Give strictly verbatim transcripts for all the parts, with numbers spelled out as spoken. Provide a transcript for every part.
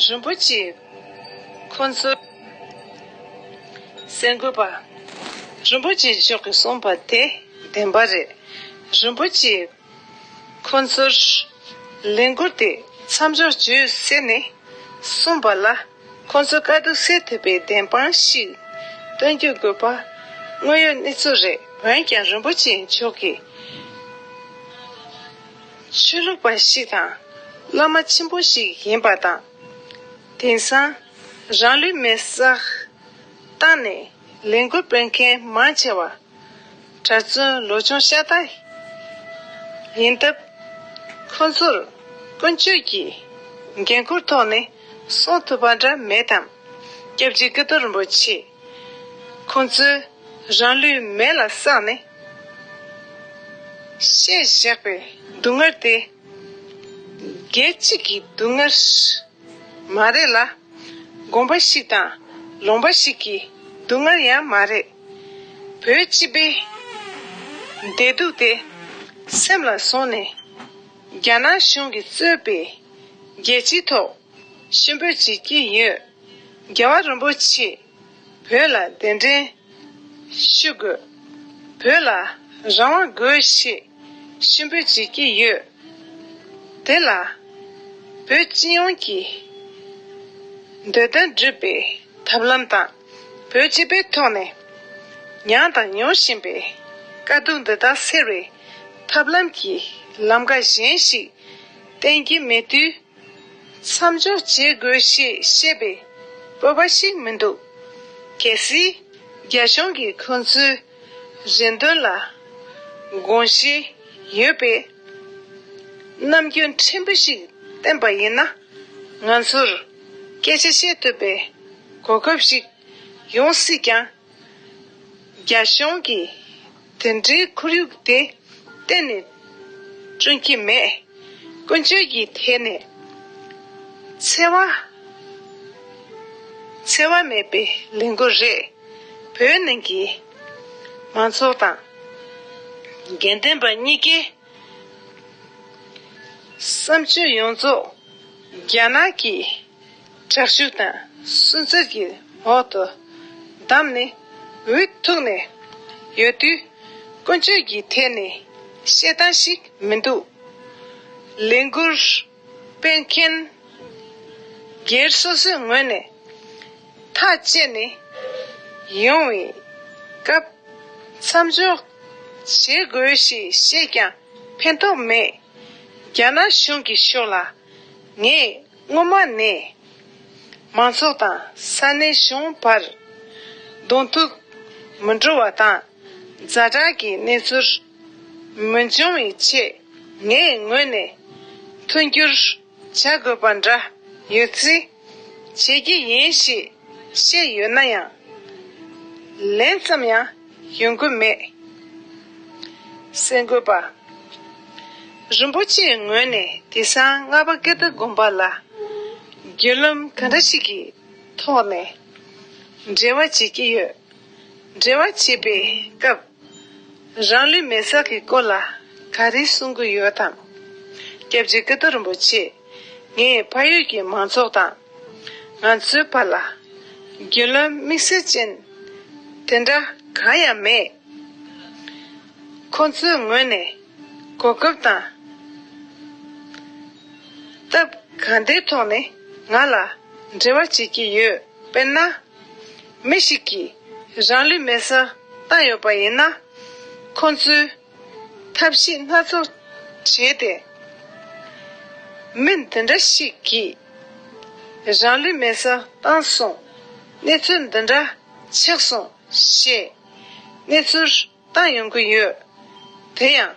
རིན་པོ་ཆེས་ཁོ་ཚོར། གསར་འགོད་པ། རིན་པོ་ཆེ་མཆོག་གིས་གསུངས་པ་དེ་བདེན་པ་རེད། རིན་པོ་ཆེས་ཁོ་ཚོར་ལས་འགུལ་དེ་མཚམས་འཇོག་བྱོས་ཟེར་ནས་གསུངས་པ་ལ། ཁོ་ཚོ་དཀའ་སྡུག་སེལ་ཐུབ་པའི་བདེན་དཔང་ཞིག་སྟོན་རྒྱུ་དགོས་པ་དངོས་ཡོད་གནས་ཚུལ་རེད། འོན་ཀྱང་རིན་པོ་ཆེ་མཆོག་གིས་ཆོས་ལུགས་པ་ཞིག་དང་བླ་མ་ཆེན་པོ་ཞིག་ཡིན་པ་དང་། དེང་སང་རང་ལུས་མེར་སྲེག་བཏང་ནས་ལས་འགུལ་སྤེལ་མཁན་མང་ཆེ་བ་གྲྭ་བཙུན་ལོ་ཆུང་ཤ་སྟག་ཡིན་སྟབས། ཁོ་ཚོར་ཀུན་སྤྱོད་ཀྱི་འགན་ཁུར་ཐོག་ནས་གསུང་ཐུབ་པ་འདྲ་མེད་དམ། སྐྱབས་རྗེ་ཀིརྟི་རིན་པོ་ཆེས་ཁོ་ཚོས་རང་ལུས་མེ་ལ་བསྲེགས་ནས་བཤད་བཞག་པའི་སྡུག་བསྔལ་དེ་སྒེར་གཅིག་གི་སྡུག་བསྔལ་མ་རེད་ལ། དགོན་པ་ཞིག་དང་ལུང་པ་ཞིག་གི་སྡུག་བསྔལ་ཡང་མ་རེད། བོད་སྤྱི་པའི་བདེ་སྡུག་དེ་སེམས་ལ་བཟུང་ནས་རྒྱ་ནག་གཞུང་གིས་གཙོས་པའི་རྒྱལ་སྤྱིའི་ཐོག་ཞུ་འབོད་བྱེད་ཀྱི་ཡོད། རྒྱལ་བ་རིན་པོ་ཆེ་བོད་ལ་གདན་འདྲེན་ཞུ་དགོས། བོད་ལ་རང་དབང་དགོས་ཞེས་ཞུ་འབོད་བྱེད་ཀྱི་ཡོད། དེ་ལ་བོད་སྤྱི་ཡོངས་ཀྱི་འདོད་དོན་སྒྲུབ་པའི་ཐབས་ལམ་དང་། བོད་སྤྱི་པའི་ཐོག་ནས་མྱངས་དང་མྱོང་བཞིན་པའི་དཀའ་སྡུག་འདི་དག་སེལ་བའི་ཐབས་ལམ་གྱི་ལམ་ཁ་གཞན་ཞིག་བསྟན་གྱི་མེད་དུས། མཚམས་འཇོག་བྱེད་དགོས་ཞེས་བཤད་པའི་སྤོབས་པ་ཞིག་མི་འདུག་གལ་སྲིད་རྒྱ་གཞུང་གིས་ཁོང་ཚོའི་རེ་འདུན་ལ་དགོངས་བཞེས་ཡོད་པའི་རྣམ་འགྱུར་ཕྲན་བུ་ཞིག་བསྟན་པ་ཡིན་ན། ང་ཚོར་སྐད་ཆ་བཤད་ཐུབ་པའི་གོ་སྐབས་ཤིག་ཡོང་སྲིད་ཀྱང་། རྒྱ་གཞུང་གིས་དེ་འདྲའི་ཁོར་ཡུག་དེ་གཏན་ནས་བསྐྲུན་གྱི་མེད། ཀུན་སྤྱོད་ཀྱི་ཐད་ནས་འཚེ་བ། འཚེ་བ་མེད་པའི་ལས་འགུལ་རེད། བོད་ནང་གི་མང་ཚོགས་དང་། དགེ་འདུན་པ་གཉིས་ཀའི་བསམ་སྤྱོད་ཡོངས་རྫོགས་རྒྱ་ནག་གི་དྲག་ཤུགས་དང་སུན་གཙེར་གྱི་འོག་ཏུ་བསྡམས་ནས་འུ་ཐུག་ནས་ཡོད་དུས། ཀུན་སྤྱོད་ཀྱི་ཐད་ནས་བཤད་སྟངས་ཤིག་མི་འདུག་ལས་འགུལ་སྤེལ་མཁན་སྒེར་སོ་སོའི་ངོས་ནས་ཐག་བཅད་ནས་ཡོང་བའི་སྐབས་མཚམས་འཇོག་བྱེད་དགོས་ཞེས་བཤད་ཀྱང་ཕན་ཐོགས་མེད། རྒྱ་ནག་གཞུང་གི་ཕྱོགས་ལ་ངས་སྔོན་མ་ནས་མང་ཚོགས་དང་ས་གནས་གཞུང་བར་གདོང་ཐུག་མི་འགྲོ་བ་དང་། ཛ་དྲག་གི་གནས་ཚུལ་མི་འབྱུང་བའི་ཆེད་ངའི་ངོས་ནས་མཐུན་འགྱུར་བྱ་དགོས་པ་འདྲ་ཡོད་ཚེ་བྱེད་ཀྱི་ཡིན་ཞེས་བཤད་ཡོད་ན་ཡང་། ལན་ཙམ་ཡང་ཡོང་གི་མེད། གསར་འགོད་པ། རིན་པོ་ཆེའི་ངོས་ནས་དེང་སང་རྔ་པ་ཀིརྟི་དགོན་པ་ལ་བརྒྱུད་ལམ་ག་འདྲ་ཞིག་གི་ཐོག་ནས་འབྲེལ་བ་བྱེད་ཀྱི་ཡོད། འབྲེལ་བ་བྱེད་པའི་སྐབས་རང་ལུས་མེར་སྲེག་གི་སྐོར་ལ་ག་རེ་གསུང་གི་ཡོད་དམ། སྐྱབས་རྗེ་ཀིརྟི་རིན་པོ་ཆེ། ངས་ཕ་ཡུལ་གྱི་མང་ཚོགས་དང་ང་ཚོའི་བར་ལ་བརྒྱུད་ལམ་དམིགས་བསལ་ཅན་དེ་འདྲ་གང་ཡང་མེད། ཁོང་ཚོའི་ངོས་ནས་གོ་སྐབས་དང་སྟབས་ག་འདྲའི་ཐོག་ནས་ང་ལ་འབྲེལ་བ་བྱེད་ཀྱི་ཡོད། དཔེར་ན། མི་ཞིག་གིས་རང་ལུས་མེར་སྲེག་བཏང་ཡོད་པ་ཡིན་ན། ཁོང་ཚོས་ཐབས་ཤེས་སྣ་ཚོགས་བྱས་ཏེ། མི་འདི་འདྲ་ཞིག་གིས་རང་ལུས་མེར་སྲེག་བཏང་སོང་། གནས་ཚུལ་འདི་འདྲ་ཆགས་སོང་ཞེས་གནས་ཚུལ་བཏང་ཡོང་གི་ཡོད། དེ་ཡང་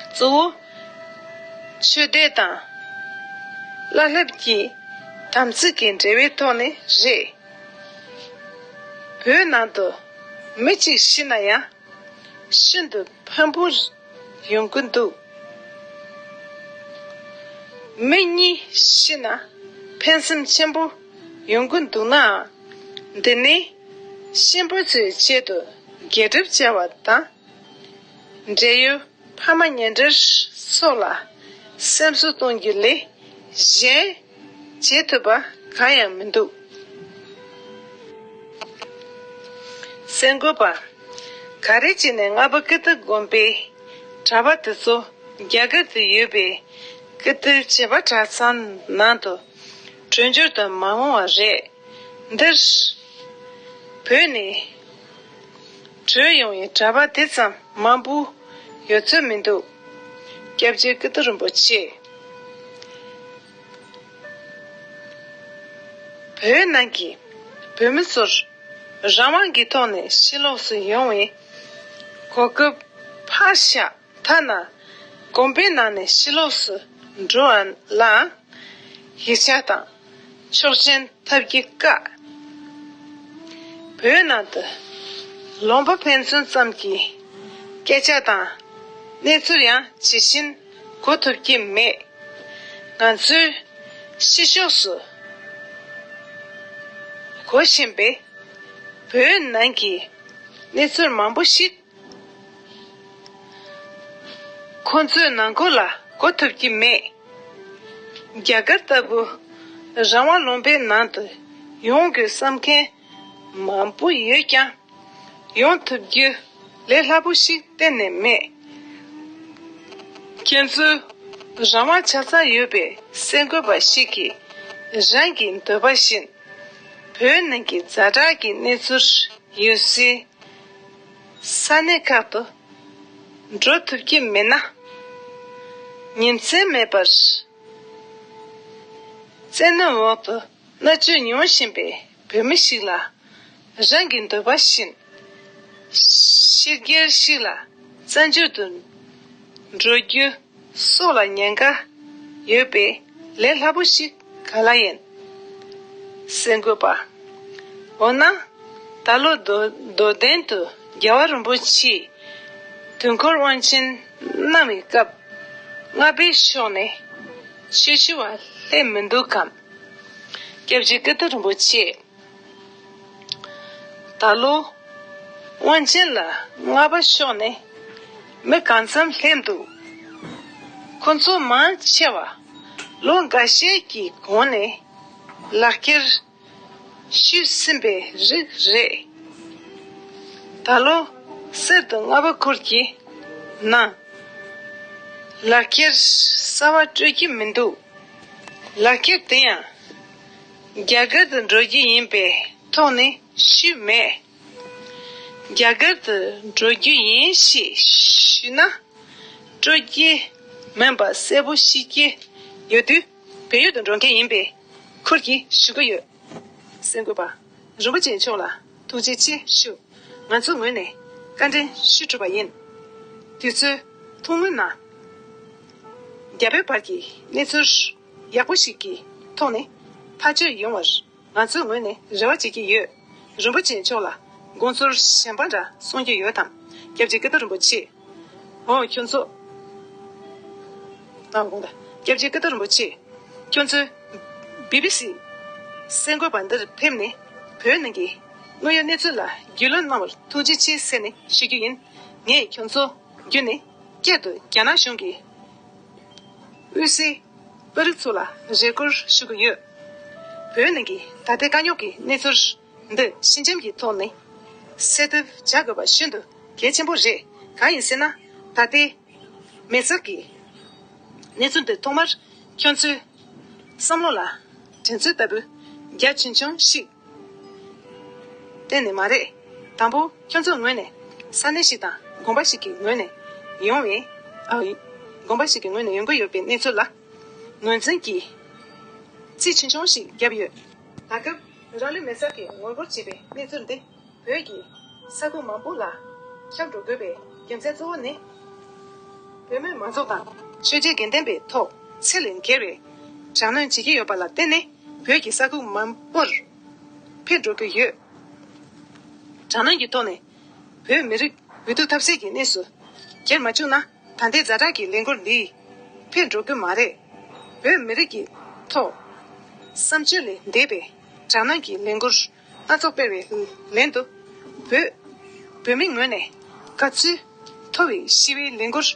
གཙོ་བོ་ཆོས་དད་དང་བླ་སློབ་ཀྱི་དམ་ཚིག་གི་འབྲེལ་བའི་ཐོག་ནས་རེད། བོད་ནང་དུ་མི་གཅིག་ཤི་ན་ཡང་ཤིན་ཏུ་ཕངས་པོ་ཡོང་གི་འདུག་མི་གཉིས་ཤི་ན་ཕན་སེམས་ཆེན་པོ་ཡོང་གི་འདུག་ནའང་། འདི་ནི་གཤིན་པོ་ཚོའི་ཆེད་དུ་དགེ་སྒྲུབ་བྱ་བ་དང་། འབྲེལ་ཡོད་ཕ་མ་ཉེ་འབྲེལ་སོགས་ལ་སེམས་གསོ་གཏོང་རྒྱུ་ལས་གཞན་ བྱེད་ཐུབ་པ་གང་ཡང་མི་འདུག་གསར་འགོད་པ། ག་རེ་བྱས་ནས་རྔ་པ་ཀིརྟི་དགོན་པའི་གྲྭ་པ་དེ་ཚོ་རྒྱ་གར་དུ་ཡོད་པའི་ཀིརྟི་བྱེས་པ་གྲྭ་ཚང་ནང་དུ་བྲོས་བྱོལ་དུ་མ་འོང་བ་རེད། འདིར་བོད་ནས་བྲོས་ཡོང་བའི་གྲྭ་པ་དེ་ཙམ་མང་པོ་ཡོད་ཚོད་མི་འདུག་སྐྱབས་རྗེ་ཀིརྟི་རིན་པོ་ཆེ། བོད་ནང་གི་བོད་མི་ཚོར་རང་དབང་གི་ཐོག་ནས་ཕྱི་ལོགས་སུ་ཡོང་བའི་གོ་སྐབས་ཕར་བཞག་ཐ་ན་དགོན་པའི་ནང་ནས་ཕྱི་ལོགས་སུ་འགྲོ་བ་ལའང་ཡིག་ཆ་དང་ཆོག་མཆན་ཐོབ་རྒྱུ་བཀག་བོད་ནང་དུ་ལུང་པ་ཕན་ཚུན་ཙམ་གྱི་སྐད་ཆ་དང་གནས་ཚུལ་ཡང་ཇི་བཞིན་གོ་ཐུབ་ཀྱི་མེད། ང་ཚོའི་ཕྱི་ཕྱོགས་སུ་གོ་བཞིན་པའི་བོད་ནང་གི་གནས་ཚུལ་མང་པོ་ཞིག་ཁོ་ཚོའི་ནང་ཁུལ་ལ་གོ་ཐུབ་ཀྱི་མེད། རྒྱ་གར་ལྟ་བུ་རང་དབང་ལུང་པའི་ནང་དུ་ཡོང་དགོས་བསམ་མཁན་མང་པོ་ཡོད་ཀྱང་ཡོང་ཐུབ་རྒྱུ་ལས་སླ་པོ་ཞིག་གཏན་ནས་མེད། ཁྱེད་ཚོའི་རང་དབང་ཆ་ཚང་ཡོད་པའི་གསར་འགོད་པ་ཞིག་གིས་རང་གི་འདོད་པ་བཞིན་བོད་ནང་གི་ཛ་དྲག་གི་གནས་ཚུལ་ཡོད་སའི་ས་གནས་ཁག་ཏུ་འགྲོ་ཐུབ་ཀྱི་མེད་ན། ཉིན་མཚན་མེད་པར་བཙན་གནོན་འོག་ཏུ་མནར་གཅོད་མྱོང་བཞིན་པའི་བོད་མི་ཞིག་ལ་རང་གི་འདོད་པ་བཞིན་ཕྱི་རྒྱལ་ཞིག་ལ་བཙན་བྱོལ་དུ་འགྲོ་རྒྱུ་སྲོག་ལ་ཉེན་ཁ་ཡོད་པའི་ལས་སླ་པོ་ཞིག་ག་ལ་ཡིན། གསར་འགོད་པ། འོ་ན། ད་ལོ་རྡོ་རྡོར་གདན་དུ་རྒྱལ་བ་རིན་པོ་ཆེས་དུས་འཁོར་དབང་ཆེན་གནང་བའི་སྐབས་རྔ་པའི་ཕྱོགས་ནས་ཆོས་ཞུ་བ་སླེབས་མི་འདུག་གམ། སྐྱབས་རྗེ་ཀིརྟི་རིན་པོ་ཆེ། ད་ལོ་དབང་ཆེན་ལ་རྔ་པ་ཕྱོགས་ནས་མི་གང་འཚམ་སླེབས་འདུག་ཁོ་ཚོ་མང་ཆེ་བ་ལོ་འགའ་ཤས་ཀྱི་གོང་ནས་ལག་ཁྱེར་ཞུས་ཟིན་པའི་རིགས་རེད། ད་ལོ་གསར་དུ་རྔ་པ་ཁུལ་གྱི་ནང་ལག་ཁྱེར་གསར་པ་སྤྲོད་ཀྱི་མི་འདུག་ལག་ཁྱེར་དེ་ཡང་རྒྱ་གར་དུ་འགྲོ་རྒྱུ་ཡིན་པའི་ཐོག་ནས་ཞུས་མེད། རྒྱ་གར་དུ་འགྲོ་རྒྱུ་ཡིན་ཞེས་ཞུས་ན་སྤྲོད་ཀྱི་མིན་པ་གསལ་པོ་ཤེས་ཀྱི་ཡོད་དུས་བལ་ཡུལ་དུ་འགྲོ་མཁན་ཡིན་པའི་ཁུལ་གྱིས་ཞུ་གི་ཡོད། གསར་འགོད་པ། རིན་པོ་ཆེ་མཆོག་ལ་ཐུགས་རྗེ་ཆེ་ཞུ། ང་ཚོའི་ངོས་ནས་བཀའ་འདྲི་ཞུ་གྲུབ་པ་ཡིན། དུས་ཚོད་ཐུང་ངུའི་ནང་རྒྱ་བོད་བར་གྱི་གནས་ཚུལ་ཡག་པོ་ཞིག་གི་ཐོག་ནས་ཐག་གཅོད་ཡོང་བར་ང་ཚོའི་ངོས་ནས་རེ་བ་བྱེད་ཀྱི་ཡོད། རིན་པོ་ཆེ་མཆོག་ལ་དགོངས་ཚུལ་གཞན་པ་འདྲ་གསུང་རྒྱུ་ཡོད་དམ། སྐྱབས་རྗེ་ཀིརྟི་རིན་པོ་ཆེ། འོ་ཁྱོད་ཚོ། ཨ་དགོངས་དག་སྐྱབས་རྗེ་ཀིརྟི་རིན་པོ་ཆེ། ཁྱོད་ཚོས་བི་བི་སི་གསར་འགོད་པ་འདིར་ཕེབས་ནས་བོད་ནང་གི་དངོས་ཡོད་གནས་ཚུལ་ལ་རྒྱུས་ལོན་གནང་བར་ཐུགས་རྗེ་ཆེ་ཟེར་ནས་ཞུ་རྒྱུ་ཡིན། ངས་ཁྱོད་ཚོ་བརྒྱུད་ནས་སྐད་དུ་རྒྱ་ནག་གཞུང་གི་དབུས་སའི་དཔོན་རིགས་ཚོ་ལ་རེ་སྐུལ་ཞུ་གི་ཡོད། བོད་ནང་གི་ད་ལྟའི་དཀའ་རྙོག་གི་གནས་ཚུལ་འདི་ཞི་འཇམ་གྱི་ཐོག་ནས་སེལ་ཐབས་བྱ་དགོས་པ་ཤིན་ཏུ་གལ་ཆེན་པོ་རེད། གང་ཡིན་ཟེར་ན་ད་ལྟའི་མེ་སྲེག་གི་གནས་ཚུལ་འདི་ཐོག་མར་ཁྱོད་ཚོའི་བསམ་བློ་ལ་དྲན་ཚུལ་ལྟ་བུ་རྒྱ་ཆུང་ཆུང་ཞིག་གཏན་ནས་མ་རེད། དང་པོ་ཁྱོད་ཚོའི་ངོས་ནས་ས་གནས་ཤིག་དང་དགོན་པ་ཞིག་གི་ངོས་ནས་ཡོང་བའི་ཨ་དགོན་པ་ཞིག་གི་ངོས་ནས་ཡོང་གི་ཡོད་པའི་གནས་ཚུལ་ལ་ངོས་འཛིན་གྱི་རྩིས་ཆུང་ཆུང་ཞིག་བརྒྱབ་ཡོད། ད་སྐབས་རང་ལུས་མེ་སྲེག་གིས་ངོ་རྒོལ་བྱས་པའི་གནས་ཚུལ་འདི་བོད་ཀྱི་ས་ཁུལ་མང་པོ་ལ་ཁྱབ་འགྲོ་དགོས་པའི་རྒྱུ་མཚན་གཙོ་བོ་ནི། བོད་མི་མང་ཚོགས་དང་ཆོས་བརྒྱུད་དགེ་ལྡན་པའི་ཐོག་ཚད་ལས་བརྒལ་བའི་དྲག་གནོན་བྱེད་ཀྱི་ཡོད་པ་ལ་བརྟེན་ནས་བོད་ཀྱི་ས་ཁུལ་མང་པོར་འཕེལ་འགྲོ་གི་ཡོད། དྲག་གནོན་གྱི་ཐོག་ནས་བོད་མི་རིགས་འོས་བསྡུ་ཐབས་ཟད་ཀྱི་གནས་སུ་འགྱུར་མ་བཅུག་ན། ད་ལྟའི་ཛ་དྲག་གི་ལས་འགུལ་འདི་འཕེལ་འགྲོ་གི་མ་རེད། བོད་མི་རིགས་ཀྱི་ཐོག་བསམ་སྤྱོད་ལས་འདས་པའི་དྲག་གནོན་གྱི་ལས་འགུལ་སྣ་ཚོགས་སྤེལ་བའི་ལན་དུ་བོད་བོད་མིའི་ངོས་ནས་དཀའ་ཚེགས་མཐོ་བའི་ཞི་བའི་ལས་འགུལ་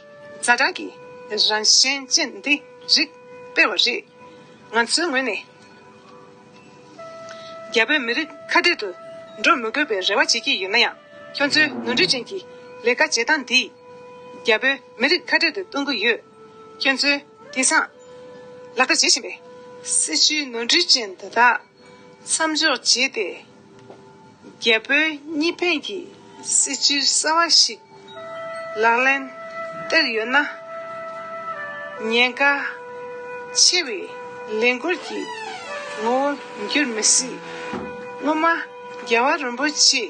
ཛ་དྲག་གི་རང་བཞིན་ཅན་འདི་རིགས་སྤེལ་བ་རེད། ང་ཚོའི་ངོས་ནས་ རྒྱ་བོད་མི་རིགས་ཁ་བྲལ་དུ་འགྲོ་མི་དགོས་པའི་རེ་བ་བྱེད་ཀྱི་ཡོད་ན་ཡང་། ཁྱོད་ཚོའི་ནོར་འཁྲུལ་ཅན་གྱི་ལས་ཀ་བྱེད་སྟངས་འདིས་རྒྱ་བོད་མི་རིགས་ཁ་བྲལ་དུ་གཏོང་གི་ཡོད། ཁྱོད་ཚོས་དེང་སང་ལག་བསྟར་བྱེད་བཞིན་པའི་སྲིད་བྱུས་ནོར་འཁྲུལ་ཅན་འདི་དག་མཚམས་འཇོག་བྱས་ཏེ། རྒྱ་བོད་གཉིས་ཕན་གྱི་སྲིད་བྱུས་གསར་བ་ཞིག་ལག་ལེན་བསྟར་ཡོད་ན། ཉེན་ཁ་ཆེ་བའི་ལས་འགུལ་གྱི་ངོ་བོར་འགྱུར་མི་སྲིད། སྔོན་མ་རྒྱལ་བ་རིན་པོ་ཆེ་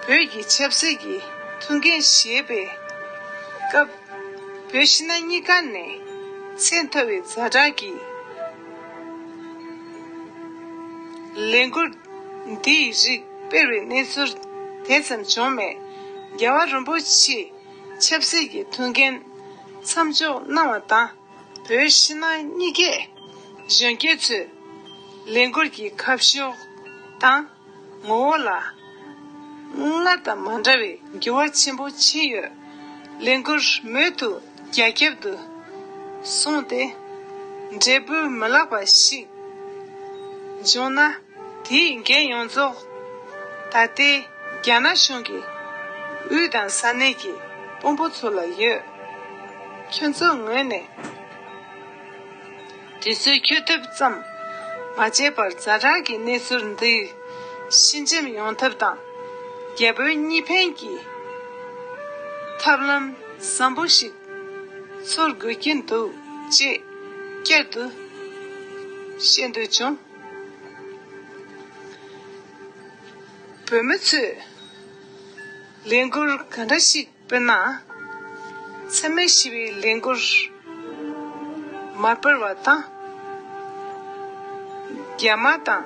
བོད་ཀྱི་ཆབ་སྲིད་ཀྱི་ཐུགས་འགན་བཞེས་པའི་སྐབས། བོད་ཕྱི་ནང་གཉིས་ཀ་ནས་ཚད་མཐོ་བའི་ཛ་དྲག་གི་ལས་འགུལ་འདིའི་རིགས་སྤེལ་བའི་གནས་ཚུལ་དེ་ཙམ་བྱུང་མེད། རྒྱལ་བ་རིན་པོ་ཆེས་ཆབ་སྲིད་ཀྱི་ཐུགས་འགན་མཚམས་འཇོག་གནང་བ་དང་། བོད་ཕྱི་ནང་གཉིས་ཀའི་གཞོན་སྐྱེས་ཚོས་ལས་འགུལ་གྱི་ཁ་ཕྱོགས་དང་། ངོ་བོ་ལ་སྔར་དང་མ་འདྲ་བའི་འགྱུར་བ་ཆེན་པོ་ཕྱིན་ཡོད། ལས་འགུལ་མུ་མཐུད་རྒྱ་ཁྱབ་ཏུ་སོང་སྟེ། འབྲས་བུ་མི་ལེགས་པ་ཞིག་བྱུང་ན། དེའི་འགན་ཡོངས་རྫོགས་ད་ལྟའི་རྒྱ་ནག་གཞུང་གི་དབུས་དང་ས་གནས་ཀྱི་དཔོན་པོ་ཚོ་ལ་ཡོད། ཁྱོད་ཚོའི་ངོས་ནས། དུས་ཚོད་འཁྱོལ་ཐབས་ཙམ་མ་བྱས་པར། ཛ་དྲག་གི་གནས་ཚུལ་འདི་ཞི་འཇམ་ཡོང་ཐབས་དང་། རྒྱ་བོད་གཉིས་ཕན་གྱི་ཐབས་ལམ་བཟང་པོ་ཞིག་འཚོལ་དགོས་ཀྱི་འདུག་ཅེས་བསྐྱར་དུ་བཤད་འདོད་བྱུང་། བོད་མི་ཚོས་ལས་འགུལ་ག་འདྲ་ཞིག་དཔེར་ན། འཚེ་མེད་ཞི་བའི་ལས་འགུལ་མ་སྤེལ་བ་དང་། རྒྱ་དམར་དང་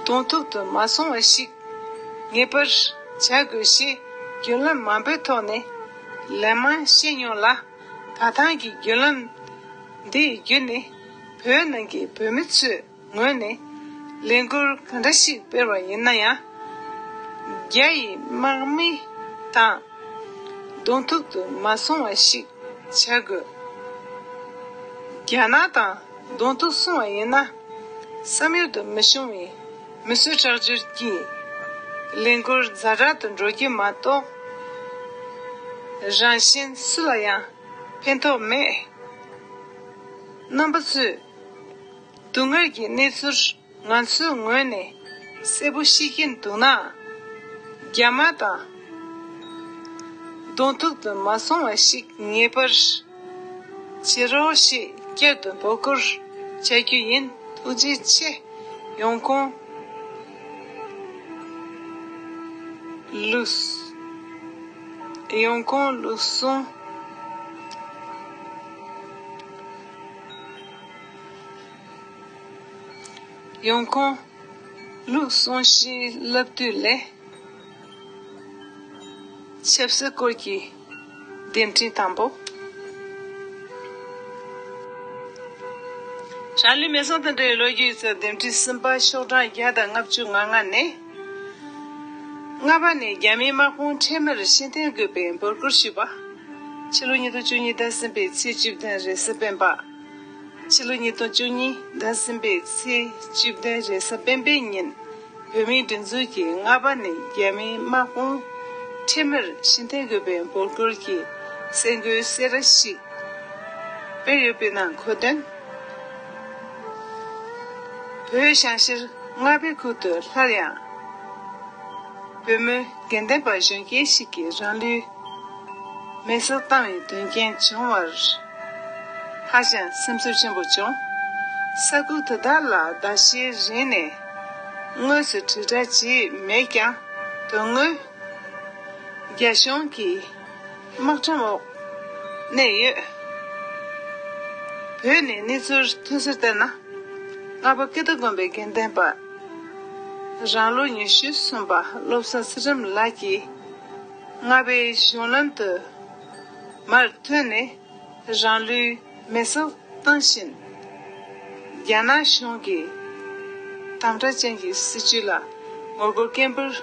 གདོང་ཐུག་ཏུ་མ་སོང་བ་ཞིག་ངེས་པར་བྱ་དགོས་ཞེས་བརྒྱུད་ལམ་མང་པོའི་ཐོག་ནས་ལན་མང་བཤད་མྱོང་ལ། ད་ཐེངས་ཀྱི་བརྒྱུད་ལམ་འདི་ཡི་བརྒྱུད་ནས། བོད་ནང་གི་བོད་མི་ཚོས་ངོས་ནས་ལས་འགུལ་ག་འདྲ་ཞིག་སྤེལ་བ་ཡིན་ན་ཡང་། རྒྱ་ཡི་དམག་མི་དང་གདོང་ཐུག་ཏུ་མ་སོང་བ་ཞིག་བྱ་དགོས། རྒྱ་ནག་དང་གདོང་ཐུག་སོང་བ་ཡིན་ན། བསམ་ཡུལ་དུ་མི་ཤོང་བའི་མི་གསོད་ཁྲག་སྦྱོར་གྱི་ལས་འགུལ་ཛ་དྲག་ཏུ་འགྲོ་རྒྱུ་མ་གཏོགས། རང་གཞན་སུ་ལ་ཡང་ཕན་ཐོགས་མེད། རྣམ་པ་ཚོས་སྡུག་བསྔལ་གྱི་གནས་ཚུལ་ང་ཚོའི་ངོས་ནས་གསལ་པོ་ཤེས་ཀྱིན་འདུག་ན། རྒྱ་དམར་དང་གདོང་ཐུག་ཏུ་མ་སོང་བ་ཞིག་ངེས་པར་བྱེད་རོགས་ཞེས་བསྐྱར་དུ་འབོད་སྐུལ་བྱ་རྒྱུ་ཡིན། ཐུགས་རྗེ་ཆེ། ཡོང་ཁུངས་ལུགས། ཡོང་ཁུངས་ལུགས་གསུམ། ཡོང་ཁུངས་ལུགས་གསུམ་བཞིའི་བསླབ་བཏུས་ལས། ཆབ་སྲིད་སྐོར་གྱི་འདེམས་ཁྲིམས་དང་པོ། རང་ལུས་མེ་སྲེག་དང་འབྲེལ་བའི་ལོ་རྒྱུས་ཡིག་ཚགས་འདེམས་ཁྲིམས་གསུམ་པ་ཤོག་གྲངས་བརྒྱ་དང་ལྔ་བཅུ་ང་ལྔ་ནས། ལྔ་པ་ནས་རྒྱ་མིའི་དམག་དཔུང་འཕྲལ་མར་ཕྱིར་འཐེན་དགོས་པའི་འབོད་སྐུལ་ཞུས་པ། ཕྱི་ལོ་ཉིས་སྟོང་བཅུ་གཉིས་ཟླ་གསུམ་པའི་ཚེས་བཅུ་བདུན་རེས་གཟའ་སྤེན་པ། ཕྱི་ལོ་ཉིས་སྟོང་བཅུ་གཉིས་ཟླ་གསུམ་པའི་ཚེས་བཅུ་བདུན་རེས་གཟའ་སྤེན་པའི་ཉིན། བོད་མིའི་སྒྲིག་འཛུགས་ཀྱིས་ལྔ་པ་ནས་རྒྱ་མིའི་དམག་དཔུང་འཕྲལ་མར་ཕྱིར་འཐེན་དགོས་པའི་འབོད་སྐུལ་གྱི་གསར་འགོད་གསལ་བསྒྲགས་ཤིག་སྤེལ་ཡོད་པའི་ནང་འཁོད་དོན། བོད་ཞང་ཞེར་རྔ་པའི་ཁུལ་དུ་སླར་ཡང་བོད་མི་དགེ་ལྡན་པ་གཞོན་སྐྱེས་ཤིག་གིས་རང་ལུས་མེ་སྲེག་བཏང་བའི་དོན་རྐྱེན་བྱུང་བར། ཧ་ཅང་སེམས་འཚབ་ཆེན་པོ་བྱུང་། ས་ཁུལ་དེ་དག་ལ་ཟླ་ཤས་རིང་ནས་དངོས་སུ་དྲིལ་བསྒྲགས་བྱས་མེད་ཀྱང་། དོན་དངོས་རྒྱ་གཞུང་གི་དམག་ཁྲིམས་འོག་གནས་ཡོད། བོད་ནས་གནས་ཚུལ་ཐོན་གསལ་ལྟར་ན། རྔ་པ་ཀིརྟི་དགོན་པའི་དགེ་ལྡན་པ་རང་ལོ་ཉི་ཤུ་སོན་པ་བློ་བཟང་ཚུལ་ཁྲིམས་ལགས་ཀྱིས་རྔ་པའི་གཞུང་ལམ་དུ་མར་ཐོན་ནས། རང་ལུས་མེ་སྲེག་བཏང་བཞིན། རྒྱ་ནག་གཞུང་གི་དམ་དྲག་ཅན་གྱི་སྲིད་བྱུས་ལ་ངོ་རྒོལ་སྐད་འབོད་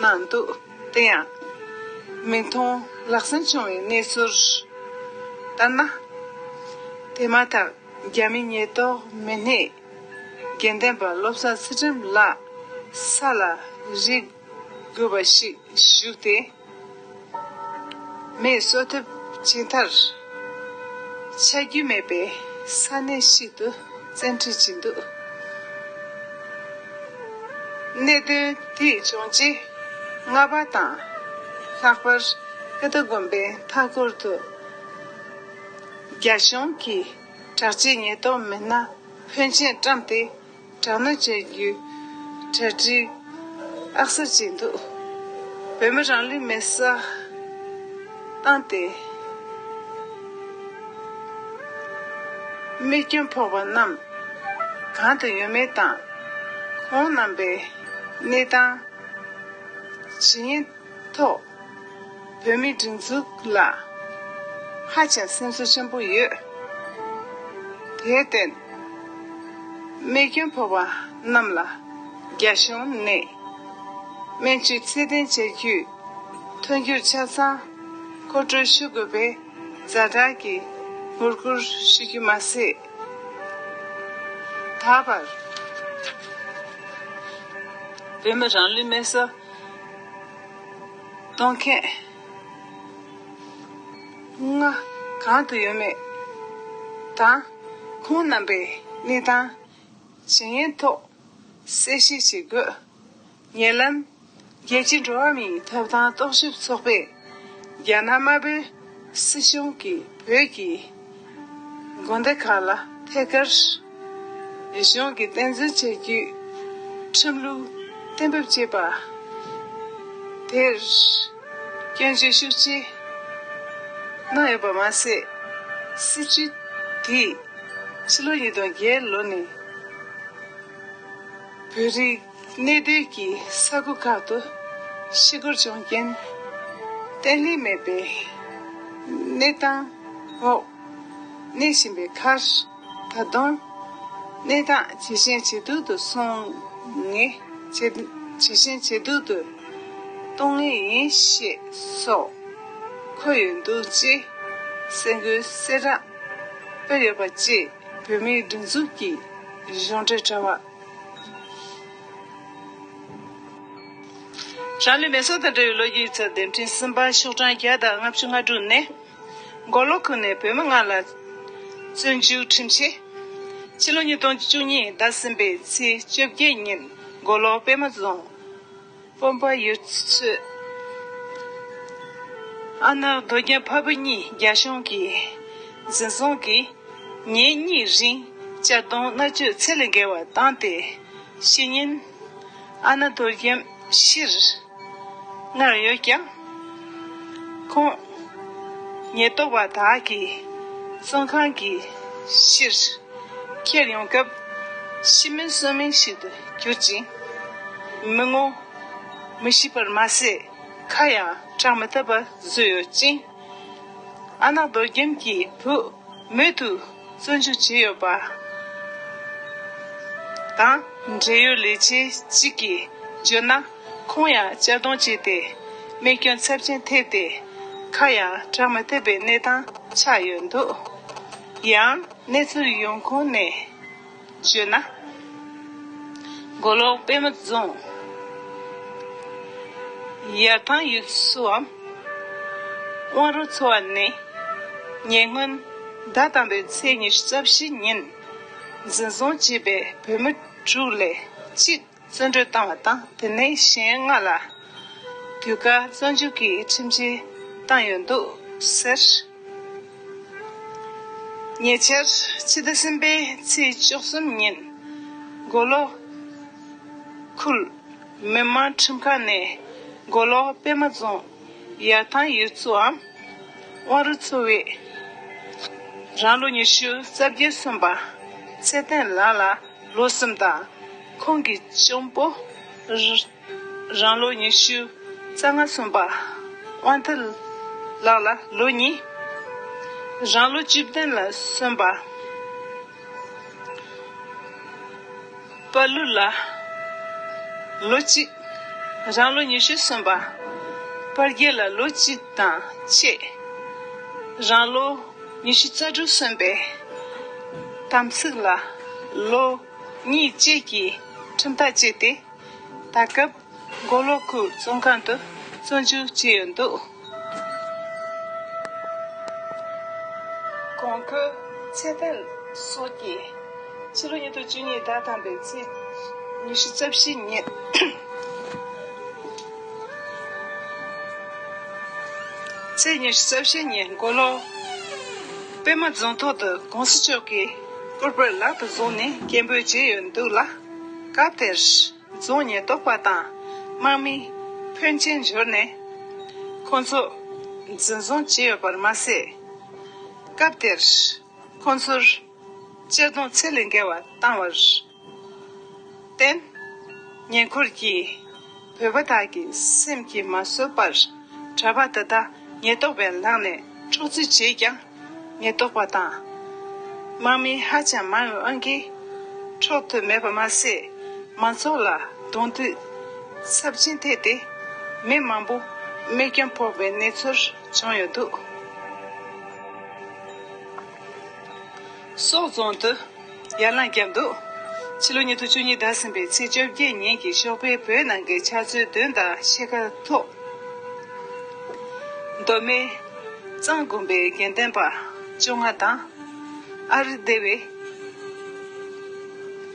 གནང་འདུག་དེ་ཡང་། མིག་མཐོང་ལག་ཟིན་བྱུང་བའི་གནས་ཚུལ་ལྟར་ན། དེ་མ་ཐག་རྒྱ་མི་ཉེན་རྟོག་མི་སྣས་དགེ་ལྡན་པ་བློ་བཟང་ཚུལ་ཁྲིམས་ལགས་ ས་ལ་རི་རྒོད་པ་ཞིག་བཞུགས་ཏེ། མེ་གསོད་ཐབས་བྱས་མཐར། ཆ་རྒྱུས་མེད་པའི་ས་གནས་ཤིག་ཏུ་བཙན་ཁྲིད་བྱས་འདུག་གནད་དོན་དེ་བྱུང་རྗེས་རྔ་པ་དང་ལྷག་པར་ཀ་ཏོ་དགོན་པའི་མཐའ་འཁོར་དུ་རྒྱ་གཞུང་གིས་དྲག་ཆས་ཉེན་རྟོག་མི་སྣ་ཕོན་ཆེན་བཀྲམ་སྟེ། དྲག་གནོན་བྱེད་རྒྱུའི་གྲ་སྒྲིག་ཨག་གསར་བྱས་འདུག་བོད་མི་རང་ལུས་མེར་སྲེག་བཏང་སྟེ། རྨས་སྐྱོན་ཕོག་པ་རྣམས་གང་དུ་ཡོད་མེད་དང་། ཁོང་རྣམ་པའི་གནས་སྟངས་ཇི་སྙེད་ཐོག་བོད་མིའི་སྒྲིག་འཛུགས་ལ་ཧ་ཅང་སེམས་གསོ་ཆེན་པོ་ཡོད། དེར་བརྟེན། རྨས་སྐྱོན་ཕོག་པ་རྣམས་ལ་རྒྱ་གཞུང་ནས་སྨན་བཅོས་ཚད་ལྡན་བྱ་རྒྱུའི་མཐུན་འགྱུར་ཆ་ཚང་མཁོ་སྤྲོད་ཞུ་དགོས་པའི་ཛ་དྲག་གི་ངོ་རྒོལ་ཞུ་རྒྱུ་མ་ཟད། ད་བར་བོད་མི་རང་ལུས་མེར་སྲེག་གཏོང་མཁན་ལྔ་གང་དུ་ཡོད་མེད་དང་། ཁོང་རྣམ་པའི་གནས་སྟངས་ཇི་སྙེད་ཐོག་གསལ་བཤད་བྱེད་དགོས། ཉེ་ལམ་རྒྱལ་སྤྱིའི་འགྲོ་བ་མིའི་ཐོབ་ཐང་རྟོག་ཞིབ་ཚོགས་པས་རྒྱ་ནག་དམར་པོའི་སྲིད་གཞུང་གིས་བོད་ཀྱི་དགོན་སྡེ་ཁག་ལ་ཐད་ཀར་གཞུང་གིས་བསྟན་འཛིན་བྱ་རྒྱུའི་ཁྲིམས་ལུགས་གཏན་འབེབས་བྱས་པ་དེར་སྐྱོན་བརྗོད་ཤུགས་ཆེ་གནང་ཡོད་པ་མ་ཟད། སྲིད་བྱུས་དེས་ཕྱི་ལོ་ཉིས་སྟོང་བརྒྱད་ལོ་ནས་བོད་རིགས་གནས་སྡོད་ཀྱི་ས་ཁུལ་ཁག་ཏུ་ཤི་སྐོར་བྱུང་རྐྱེན། བརྟན་ལྷིང་མེད་པའི་གནས་སྟངས་འོག་གནས་བཞིན་པའི་ཁར། ད་དུང་གནས་སྟངས་ཇེ་ཞན་ཇེ་སྡུག་ཏུ་སོང་ངེས། ཇེ་ཇེ་ཞན་ཇེ་སྡུག་ཏུ་གཏོང་ངེས་ཡིན་ཞེས་སོགས་འཁོད་ཡོད་འདུག་ཅེས་གསར་འགོད་གསལ་བསྒྲགས་སྤེལ་ཡོད་པ་བཅས། བོད་མིའི་སྒྲིག་འཛུགས་ཀྱི་གཞུང་འབྲེལ་དྲ་བ། རང་ལུས་མེ་སྲེག་དང་འབྲེལ་བའི་ལོ་རྒྱུས་ཡིག་ཚགས་དེབ་ཕྲེང་གསུམ་པ། ཤོག་གྲངས་བརྒྱ་དང་ལྔ་བཅུ་ང་དྲུག་ནས། མགོ་ལོག་ཁུལ་ནས་བོད་མི་ལྔ་ལ་བཙོན་འཇུག་ཁྲིམས་ཆད། ཕྱི་ལོ་ཉིས་སྟོང་བཅུ་གཉིས་ཟླ་གསུམ་པའི་ཚེས་བཅོ་བརྒྱད་ཉིན་མགོ་ལོག་པད་མ་རྫོང་སྤོམ་པ་ཡུལ་ཚོའི་ཨ་ནག་རྡོ་རྒྱམ་ཕ་བུ་གཉིས་རྒྱ་གཞུང་གིས་འཛིན་བཟུང་གིས་ཉིན་གཉིས་རིང་གཅར་རྡུང་མནར་གཅོད་ཚད་ལས་བརྒལ་བ་བཏང་སྟེ། ཕྱི་ཉིན་ཨ་ནག་རྡོ་རྒྱམ་ཕྱིར་མངགས་ཡོད་ཀྱང་། ཁོང་ཉེན་རྟོག་པ་དག་གིས་བཙོན་ཁང་གི་ཕྱིར་ཁྱེར་ཡོང་སྐབས་ཤི་རྨས་གསོན་རྨས་ཤིག་ཏུ་གྱུར་ཅིང་། མི་ངོ་མི་ཤེས་པར་མ་ཟད། ཁ་ཡང་གྲག་མི་ཐུབ་པ་བཟོས་ཡོད་ཅིང་། ཨ་ནག་རྡོ་རྒྱམ་གྱི་བུ་མོ་དེ་བཙོན་འཇུག་བྱས་ཡོད་པ་དང་། འབྲེལ་ཡོད་ལས་བྱེད་ཅིག་གིས་བརྗོད་ན། ཁོང་ཡང་གཅར་རྡུང་བྱས་ཏེ་རྨས་སྐྱོན་ཚབས་ཆེན་ཐེབས་ཏེ། ཁ་ཡང་གྲག་མི་ཐུབ་པའི་གནས་སྟངས་ཆགས་ཡོད་འདུག་ཡང་གནས་ཚུལ་ཡོང་ཁུངས་ནས་བརྗོད་ན། མགོ་ལོག་པད་མ་རྫོང་ཡར་ཐང་ཡུལ་ཚོའམ་དབང་རོ་ཚོ་བ་ནས་ཉེ་སྔོན་ཟླ་དང་པོའི་ཚེས་ཉི་ཤུ་རྩ་བཞི་ཉིན་འཛིན་བཟུང་བྱས་པའི་བོད་མི་དྲུག་ལས་གཅིག་བཙོན་གྲོལ་བཏང་བ་དང་། དེ་ནས་གཞན་ལྔ་ལ་དུས་བཀག་བཙོན་འཇུག་གི་ཁྲིམས་ཆད་བཏང་ཡོད་འདུག་ཟེར། ཉེ་ཆར་ཕྱི་ཟླ་གསུམ་པའི་ཚེས་བཅུ་གསུམ་ཉིན་མགོ་ལོག་ཁུལ་མི་དམངས་ཁྲིམས་ཁང་ནས་མགོ་ལོག་པད་མ་རྫོང་ཡར་ཐང་ཡུལ་ཚོའམ་དབང་རོ་ཚོ་བའི་རང་ལོ་ཉི་ཤུ་རྩ་བརྒྱད་སོན་པ་ཚེ་བརྟན་ལགས་ལ་ལོ་གསུམ་དང་། ཁོང་གི་གཅུང་པོ་རང་ལོ་ཉི་ཤུ་རྩ་ལྔ་སོན་པ་དབང་ཐུབ་ལགས་ལ་ལོ་གཉིས། རང་ལོ་བཅུ་བདུན་ལ་སོན་པ་པ་ལུ་ལ་ལོ་གཅིག། རང་ལོ་ཉི་ཤུ་སོན་པ་པ་རྒྱལ་ལ་ལོ་གཅིག་དང་བཅས། རང་ལོ་ཉི་ཤུ་རྩ་དྲུག་སོན་པའི་དམ་ཚིག་ལ་ལོ་གཉིས་བཅས་ཀྱི་ཁྲིམས་ཐག་བཅད་དེ། ད་སྐབས་མགོ་ལོག་ཁུལ་བཙོན་ཁང་དུ་བཙོན་འཇུག་བྱས་ཡོད་འདུག། གོང་འཁོད་ཚེ་ཐར་སོགས་ཀྱིས་ཕྱི་ལོ་ཉིས་སྟོང་བཅུ་གཉིས་ཟླ་དང་པའི་ཚེས་ཉི་ཤུ་རྩ་བཞི་ཉིན། ཚེས་ཉི་ཤུ་རྩ་བཞི་ཉིན་མགོ་ལོག་པད་མ་རྫོང་ཐོག་ཏུ་གོང་ས་མཆོག་གི་སྐུ་པར་ལག་ཏུ་བཟུང་ནས་སྐད་འབོད་བྱས་ཡོད་འདུག་ལ། སྐབས་དེར་རྫོང་ཉེན་རྟོག་པ་དང་དམག་མི་ཕོན་ཆེན་འབྱོར་ནས་ཁོང་ཚོ་འཛིན་བཟུང་བྱས་ཡོད་པར་མ་ཟད། སྐབས་དེར་ཁོང་ཚོར་གཅར་རྡུང་ཚད་ལས་བརྒལ་བ་བཏང་བར་བརྟེན། ཉེ་འཁོར་གྱི་བོད་པ་དག་གི་སེམས་ཀྱིས་མ་བཟོད་པར་གྲྭ་པ་དེ་དག་ཉེན་རྟོག་པས་ལངས་ནས་འཕྲོག་རྩིས་བྱས་ཀྱང་། ཉེན་རྟོག་པ་དང་དམག་མི་ཧ་ཅང་མང་བའི་དབང་གིས་འཕྲོག་ཐུབ་མེད་པ་མ་ཟད། མང་ཚོགས་ལ་གདོང་ཐུག་ཚབས་ཆེན་ཐེབས་ཏེ། མི་མང་པོ་རྨས་སྐྱོན་ཕོག་པའི་གནས་ཚུལ་བྱུང་ཡོད་འདུག། སོག་རྫོང་དུ་ཡར་ལངས་བརྒྱབ་འདུག། ཕྱི་ལོ་ཉིས་སྟོང་བཅུ་གཉིས་ཟླ་གསུམ་པའི་ཚེས་བཅོ་བརྒྱད་ཉིན་གྱི་ཞོགས་པའི་བོད་ནང་གི་ཆུ་ཚོད་བདུན་དང་ཕྱེད་ཀ་ཐོག། མདོ་སྨད་གཙང་དགོན་པའི་དགེ་འདུན་པ་བཅོ་ལྔ་དང་། ཨ་རི་སྡེ་བའི་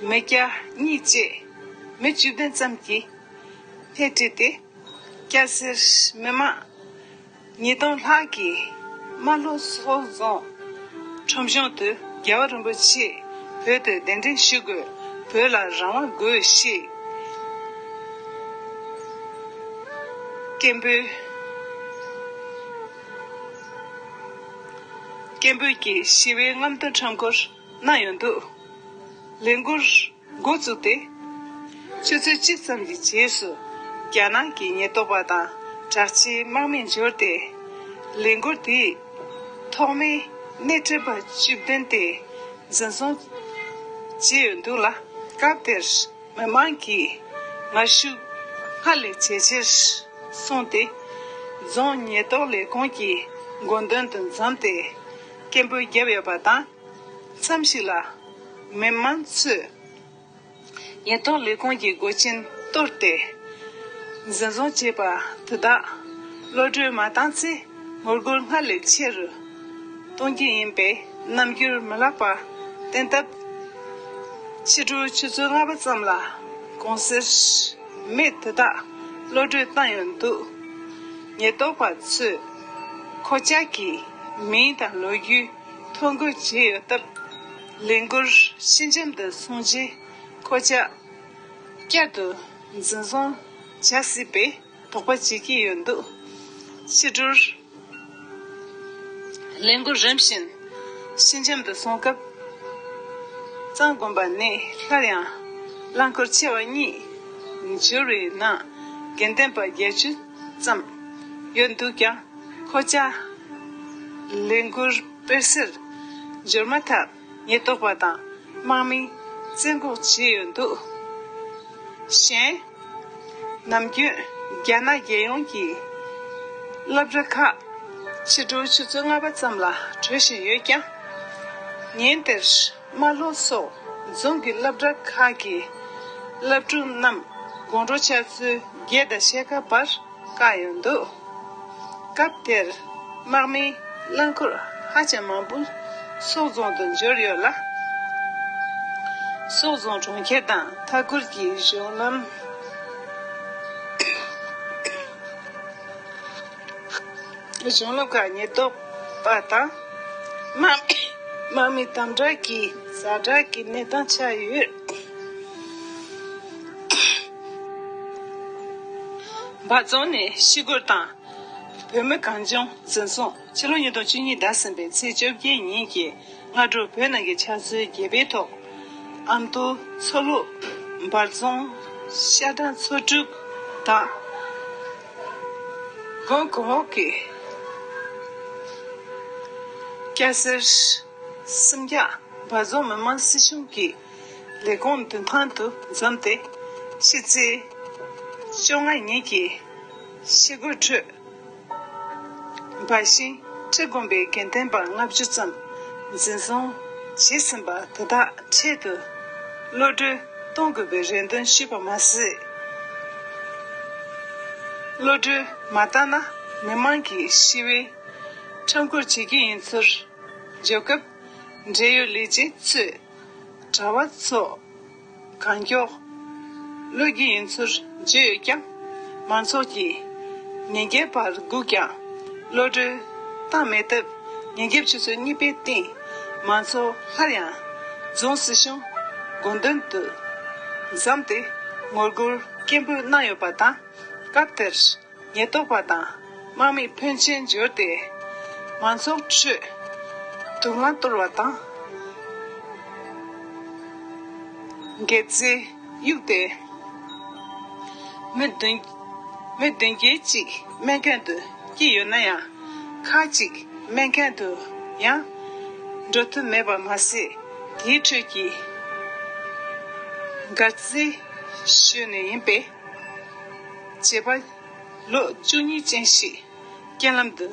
མི་སྐྱ་གཉིས་བཅས་མི་བཅུ་བདུན་ཙམ་གྱིས་སྣེ་ཁྲིད་དེ། སྐྱ་སེར་མི་མང་ཉིས་སྟོང་ལྷག་གིས་རྨ་ལྷོ་སོག་རྫོང་ཁྲོམ་གཞུང་དུ་རྒྱལ་བ་རིན་པོ་ཆེ་བོད་དུ་གདན་འདྲེན་ཞུ་དགོས། བོད་ལ་རང་དབང་དགོས་ཞེས་སྐད་འབོད། སྐད་འབོད་ཀྱིས་ཞི་བའི་རྔམ་སྟོན་ཁྲོམ་སྐོར་གནང་ཡོད་འདུག། ལས་འགུལ་འགོ་བཙུགས་ཏེ། ཆུ་ཚོད་གཅིག་ཙམ་གྱི་རྗེས་སུ། རྒྱ་ནག་གི་ཉེན་རྟོག་པ་དང་དྲག་ཆས་དམག་མི་འབྱོར་ཏེ། ལས་འགུལ་དེའི་ཐོག་མའི་སྣེ་ཁྲིད་པ་བཅུ་བདུན་དེ་འཛིན་བཟུང་བྱས་ཡོད་འདུག་ལ། སྐབས་དེར་མི་མང་གིས་ངར་ཤུགས་སྔར་ལས་ཇེ་ཆེར་སོང་སྟེ། རྫོང་ཉེན་རྟོག་ལས་ཁུངས་ཀྱི་དགོན་མདུན་དུ་འཛོམས་ཏེ་སྐད་འབོད་བརྒྱབ་ཡོད་པ་དང་། མཚམས་ཤིག་ལ་མི་མང་ཚོས་ཉེན་རྟོག་ལས་ཁུངས་ཀྱི་སྒོ་ཆེན་གཏོར་ཏེ་འཛིན་བཟུང་བྱས་པ་དེ་དག་གློད་གྲོལ་མ་བཏང་ཚེ་ངོ་རྒོལ་སྔར་ལས་ཆེ་རུ་གཏོང་རྒྱུ་ཡིན་པའི་རྣམ་འགྱུར་མི་ལེགས་པ་བསྟན་སྟབས། ཕྱི་དྲོ་ཆུ་ཚོད་ལྔ་པ་ཙམ་ལ་གོང་གསལ་མི་དེ་དག་གློད་གྲོལ་བཏང་ཡོད་འདུག། ཉེན་རྟོག་པ་ཚོས་ཁོ་ཅག་གི་མིང་དང་ལོ་རྒྱུས་ཐོ་འགོད་བྱས་ཡོད་སྟབས། ལས་འགུལ་ཕྱི་འགྱམ་དུ་སོང་རྗེས་ཁོ་ཅག་བསྐྱར་དུ་འཛིན་བཟུང་བྱ་སྲིད་པའི་དོགས་པ་བྱེད་ཀྱི་ཡོད་འདུག། ཕྱི་དྲོར་ལས་འགུལ་རིམ་བཞིན་ཕྱི་འགྱམ་དུ་སོང་སྐབས། གཙང་དགོན་པ་ནས་སླར་ཡང་རླངས་འཁོར་ཆེ་བ་གཉིས་འབྱོར་བའི་ནང་དགེ་འདུན་པ་བརྒྱད་ཅུ་ཙམ་ཡོད་འདུག་ཀྱང་། ཁོ་ཅག་ལས་འགུལ་སྤེལ་སར་འབྱོར་མ་ཐག་ཉེན་རྟོག་པ་དང་དམག་མིས་བཙན་འགོག་བྱས་ཡོད་འདུག། གཞན། ནམ་རྒྱུན་རྒྱ་ནག་རྒྱལ་ཡོངས་ཀྱི་སློབ་གྲྭ་ཁག་ཕྱི་དྲོ་ཆུ་ཚོད་ལྔ་པ་ཙམ་ལ་གྲོལ་བཞིན་ཡོད་ཀྱང་། ཉིན་དེར་རྨ་ལྷོ་སོག་རྫོང་གི་སློབ་གྲྭ་ཁག་གི་སློབ་ཕྲུག་རྣམས་དགོང་དྲོ་ཆུ་ཚོད་བརྒྱད་དང་ཕྱེད་ཀ་བར་བཀག་ཡོད་འདུག། སྐབས་དེར་དམག་མིའི་རླངས་འཁོར་ཧ་ཅང་མང་པོ་སོག་རྫོང་དུ་འབྱོར་ཡོད་ལ། སོག་རྫོང་གྲོང་ཁྱེར་དང་མཐའ་འཁོར་གྱི་གཞུང་ལམ། གཞུང་ལམ་ཁག་ཉེན་རྟོག་པ་དང་དམག་དམག་མི་དམ་དྲག་གིས་ཛ་དྲག་གི་གནས་སྟངས་ཆགས་ཡོད། འབའ་རྫོང་ནས་ཤི་སྒོར་དང་། བོད་མི་གངས་ལྗོངས་འཛིན་བཟུང་། ཕྱི་ལོ་ཉིས་སྟོང་བཅུ་གཉིས་ཟླ་གསུམ་པའི་ཚེས་བཅོ་བརྒྱད་ཉིན་གྱི་སྔ་དྲོ་བོད་ནང་གི་ཆུ་ཚོད་བརྒྱད་པའི་ཐོག་ཨ་མདོ་མཚོ་ལྷོ་འབའ་རྫོང་ཤ་སྦྲང་མཚོ་དྲུག་དང་། གོང་གོང་འོག་གི་སྐྱ་སེར་སུམ་བརྒྱ་འབའ་རྫོང་མི་དམངས་སྲིད་གཞུང་གི་ལས་ཁུངས་མདུན་ཐང་དུ་འཛོམས་ཏེ། ཕྱི་ཚེས་བཅོ་ལྔ་ཉིན་གྱི་ཤི་སྒོའི་ཁྲོད། འབའ་ཞིང་ཁྲི་དགོན་པའི་དགེ་འདུན་པ་ལྔ་བཅུ་ཙམ་འཛིན་བཟུང་བྱས་ཟིན་པ་དེ་དག་འཕྲལ་དུ་གློད་གྲོལ་གཏོང་དགོས་པའི་རེ་འདུན་ཞུས་པ་མ་ཟད། བློ་གྲོས་མ་བཏང་ན་མི་མང་གིས་ཞི་བའི་ཁྲོམ་སྐོར་བྱེད་ཀྱི་ཡིན་ཚུལ། རྒྱལ་ཁབ་འབྲེལ་ཡོད་ལས་བྱེད་ཚོས་གྲྭ་པ་ཚོ་གང་མགྱོགས་གློད་ཀྱི་ཡིན་ཚུལ་བརྗོད་ཡོད་ཀྱང་། མང་ཚོགས་ཀྱིས་ཉིན་བརྒྱད་བར་སྒུག་ཀྱང་གློད་གྲོལ་བཏང་མེད་སྟབས། ཉིན་རྒྱབ་ཆུ་ཚོད་གཉིས་པའི་སྟེང་མང་ཚོགས་སླར་ཡང་རྫོང་སྲིད་གཞུང་དགོན་སྡོད་དུ་འཛོམས་ཏེ་ངོ་རྒོལ་སྐད་འབོད་གནང་ཡོད་པ་དང་། སྐབས་དེར་ཉེན་རྟོག་པ་དང་དམག་མིས་ཕོན་ཆེན་འབྱོར་ཏེ་མང་ཚོགས་ཁྲོད་དུག་རླངས་གཏོར་བ་དང་འགད་རྫས་གཡུགས་ཏེ། མི་བདུན་མི་བདུན་བརྒྱད་ཅིག་སྨན་ཁང་དུ་སྐྱེལ་ཡོད་ན་ཡང་། ཁག་ཅིག་སྨན་ཁང་དུ་ཡང་འགྲོ་ཐུབ་མེད་པ་མ་ཟད། དེའི་ཁྲོད་ཀྱི་འགད་རྫས་ཞོན་ནས་ཡིན་པས། བྱེད་པ་ལོ་བཅུ་གཉིས་ཅན་ཞིག་རྐྱེན་ལམ་དུ་